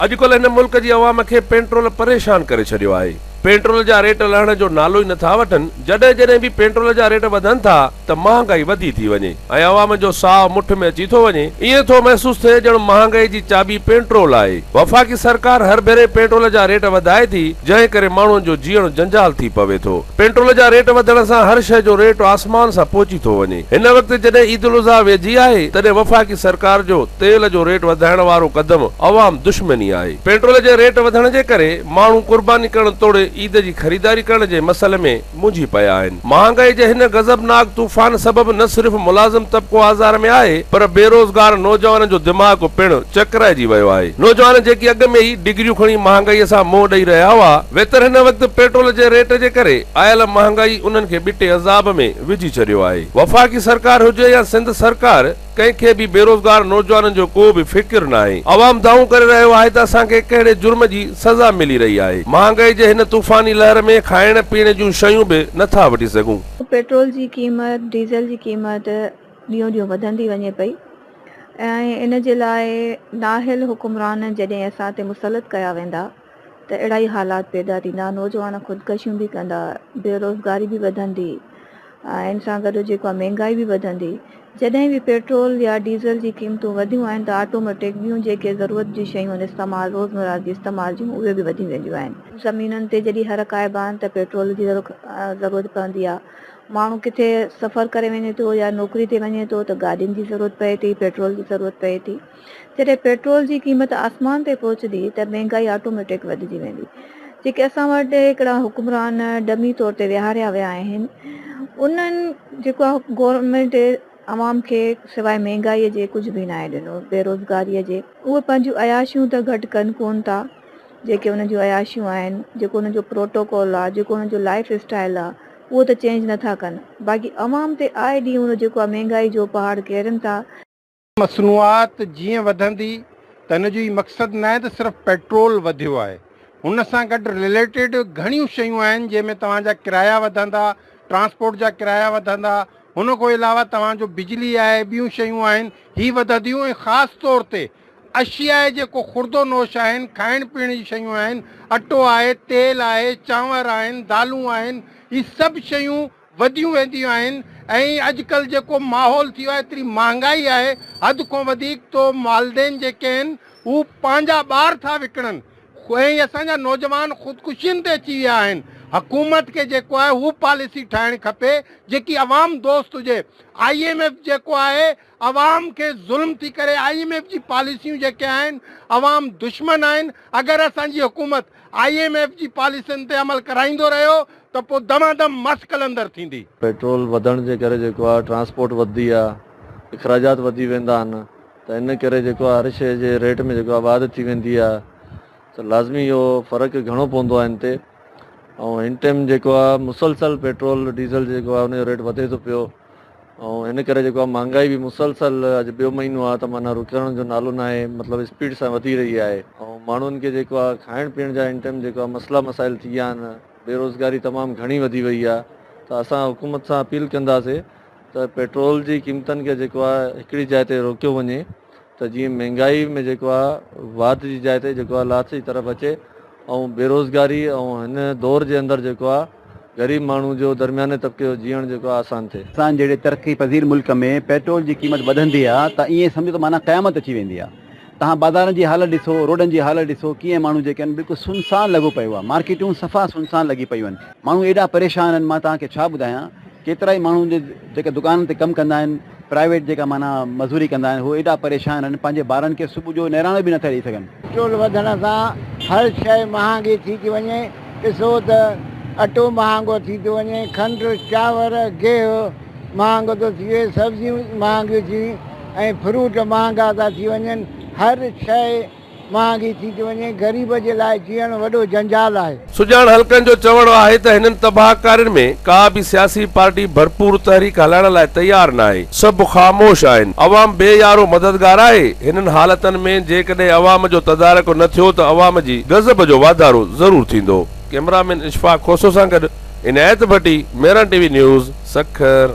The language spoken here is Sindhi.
اڄڪلهه هن ملڪ جي عوام کي پينٽرول پريشان ڪري ڇڏيو آهي. پينٽرول جا ريٽ لهڻ جو نالو ئي نٿا وٺن. جڏهن جڏهن به پينٽرول جا ريٽ وڌن ٿا ته مهانگائي وڌي ٿي وڃي ۽ عوام جو ساهه مٺ ۾ اچي ٿو وڃي. ائين ٿو محسوس ٿئي ڄڻ مهانگائي جي چاٻي پينٽرول آهي. وفاقي سرڪار هر ڀيري پينٽرول جا ريٽ وڌائي ٿي، جنهن ڪري ماڻهن جو جيئڻ جنجال ٿي پوي ٿو. پينٽرول جا ريٽ وڌڻ سان هر شيء جو ريٽ آسمان سان پهچي ٿو وڃي. هن وقت جڏهن عيد الاضحيٰ ويجهي آهي، تڏهن وفاقي سرڪار جو تيل جو ريٽ وڌائڻ وارو قدم عوام دشمني آهي. پيٽرول جي ريٽ وڌڻ جي ڪري ماڻهو قرباني ڪرڻ توڙي عيد جي خريداري ڪرڻ جي مسئلي ۾ منجهي پيا آهن. مهانگائي جي هن غضبناڪ طوفان سبب نه صرف ملازم طبقو آزار ۾ آهي پر بيروزگار نوجوانن جو دماغ پڻ چڪرائجي ويو آهي. نوجوان جيڪي اڳ ۾ ئي ڊگريون کڻي مهانگائي سان منهن ڏئي رهيا هئا، ويتر هن وقت پيٽرول جي ريٽ جي ڪري آيل مهانگائي انهن کي ٻٽي عذاب ۾ وجهي ڇڏيو آهي. وفاقي سرڪار هجي يا سنڌ سرڪار، ڪنهن کي به بيروزگار نوجوانن جو ڪو به فڪر ناهي. عوام دانهون ڪري رهيو آهي ته اسان کي ڪهڙي جرم جي سزا ملي رهي آهي. مهانگائي جي هن طوفاني لهر ۾ کائڻ پيئڻ جون شيون به نٿا وٺي سگهون. پيٽرول جي قيمت، ڊيزل جي قيمت ڏينهون ڏينهن وڌندي وڃي پئي ۽ ان جي لاء نااهل حڪمران جڏهن اسان تي مسلط ڪيا ويندا ته اهڙا ئي حالات پيدا ٿيندا، نوجوان خودڪشيون به ڪندا، بيروزگاري به وڌندي ۽ ان سان گڏ جيڪو آهي مهنگائي به وڌندي. جڏهن به پيٽرول يا ڊيزل جي قيمتون وڌيون آهن ته آٽوميٽڪ ٻيون جيڪي ضرورت جون شيون آهن استعمال روزمره جي استعمال جون اهي به وڌي وينديون آهن. زمينن تي جڏهن هر ڪاهبا آهن ته پيٽرول جي ضرورت پوندي آهي. ماڻهو ڪٿي سفر ڪري وڃي ٿو يا نوڪري تي وڃي ٿو ته گاڏين جي ضرورت پئي ٿي، پيٽرول جي ضرورت پئي ٿي. جڏهن پيٽرول جي قيمت آسمان تي پهچندي ته مهنگائي آٽوميٽڪ وڌجي ويندي. جيڪي اسان وٽ هڪڙا حڪمران ڊمي طور تي ويهاريا ويا آهن انهن جيڪو آهي گورنمينٽ عوام کي سواء مهنگائي جي ڪجهه به ناهي ڏنو بيروزگاري جي اهي پنهنجون عياشيون ته گهٽ ڪن ڪون ٿا جيڪي انهن جون عياشيون آهن جيڪو انهن جو پروٽوڪول آهي جيڪو انهن جو لائف اسٽائل آهي اهو ته چينج نٿا ڪن باقي عوام تي آئي ڏينهن اهو جيڪو آهي مهنگائي جو پهاڙ ڪيرين ٿا. مصنوعات جيئن وڌندي ته ان جو هي مقصد ناهي ته صرف پيٽرول وڌيو آهي هن سان گڏ رليٽيڊ گهڻيون شيون آهن جنهن ۾ توهان جا ڪرايا وڌندا ٽرانسپورٽ جا ڪرايا وڌندا هن کان علاوه توهان جو بجلي آهي ٻيون شيون آهن هي وڌنديون ۽ خاص طور تي اشياء جيڪو خوردو نوش آهن کائڻ پيئڻ جون شيون آهن اٽو آهي تيل آهي چانور آهن دالون آهن هي سڀ شيون وڌيون وينديون آهن ۽ اڄڪلهه جيڪو ماحول ٿي ويو آهي ايتري مهانگائي آهي حد کان وڌيڪ تو والدين جيڪي آهن هو پنهنجا ٻار ٿا وڪڻن ۽ اسان جا نوجوان خودڪشين تي اچي ويا آهن حڪومت کي جيڪو آهي هو پاليسي ٺاهڻ کپي جيڪي عوام دوست هجي I M F جيڪو آهي عوام کي ظلم ٿي ڪري I M F جي پاليسيون جيڪي آهن عوام دشمن آهن اگر اسان جي حڪومت I M F جي پاليسين تي عمل ڪرائيندو رهيو ته پوء دما دم مس قلندر ٿيندي. پيٽرول وڌڻ جي ڪري جيڪو آهي ٽرانسپورٽ وڌندي آهي اخراجات وڌي ويندا آهن ته ان ڪري جيڪو آهي هر شيء جي ريٽ ۾ جيڪو آهي واڌ ٿي ويندي آهي ته لازمي اهو فرق گهڻو پوندو آهي ان تي ۽ هن ٽائيم جيڪو آهي مسلسل پيٽرول ڊيزل جيڪو آهي ان جو ريٽ وڌي ٿو پيو ۽ ان ڪري جيڪو آهي مهانگائي به مسلسل اڄ ٻيو مهينو آهي ته معنيٰ رڪڻ جو نالو ناهي مطلب اسپيڊ سان وڌي رهي آهي ۽ ماڻهن کي جيڪو آهي کائڻ پيئڻ جا هن ٽائيم جيڪو آهي مسئلا مسائل ٿي ويا آهن بيروزگاري تمام گهڻي وڌي وئي آهي ته اسان حڪومت سان اپيل ڪنداسي ته پيٽرول جي قيمتن کي جيڪو آهي هڪڙي جاء تي روڪيو وڃي ته جيئن مهنگائي ۾ جيڪو آهي واڌ جي جاء تي جيڪو آهي لاٿ جي طرف اچي ۽ بيروزگاري ۽ هن دور جي اندر جيڪو آهي غريب ماڻهو جو درمياني طبقي جو جيئڻ جيڪو آهي آسان ٿئي. اسان جهڙي ترقي پذير ملڪ ۾ پيٽرول جي قيمت وڌندي آ ته ائين سمجهو ته معنيٰ قيامت اچي ويندي آ. توهان بازارن جي حالت ڏسو، روڊن جي حالت ڏسو، ڪيئن ماڻهو جيڪي آهن بلڪل سنسان لڳو پيو آ، مارڪيٽون صفا سنسان لڳي پيون آهن. ماڻهو ايڏا پريشان آهن مان توهان کي ڇا ٻڌايان. ڪيترائي ماڻهو جيڪي دڪانن تي ڪم ڪندا آهن، پرائيويٽ جيڪا معنيٰ مزوري ڪندا آهن، هو ايڏا پريشان آهن، پنهنجي ٻارن کي صبح جو نيراڻو به نٿا ڏئي سگهن. پيٽرول وڌڻ سان هر شيء مهانگي ٿي ٿي وڃي، ڏسو ته اٽو مهانگو ٿي ٿو وڃي، کنڊ، چانور، گيهه مهانگو ٿو ٿي وڃي، سبزيون مهانگيون ٿي ۽ فروٽ مهانگا ٿا ٿي وڃن، هر شيء مهانگي ٿي ٿي وڃي، غريب جي لاء جيئڻ وڏو جنجال آهي. سڄاڻ حلقن جو چوڻ آهي ته هنن تباهه ڪارين ۾ ڪا به سياسي پارٽي ڀرپور تحريڪ هلائڻ لاء تيار ناهي، سڀ خاموش آهن، عوام بي يارو مددگار آهي، هنن حالتن ۾ جيڪڏهن عوام جو تدارڪ نه ٿيو ته عوام جي غضب جو واڌارو ضرور ٿيندو. ڪئميرا مين اشفاق کوسو سان گڏ Inayat Bhatti, Mehran T V news, Sukkur.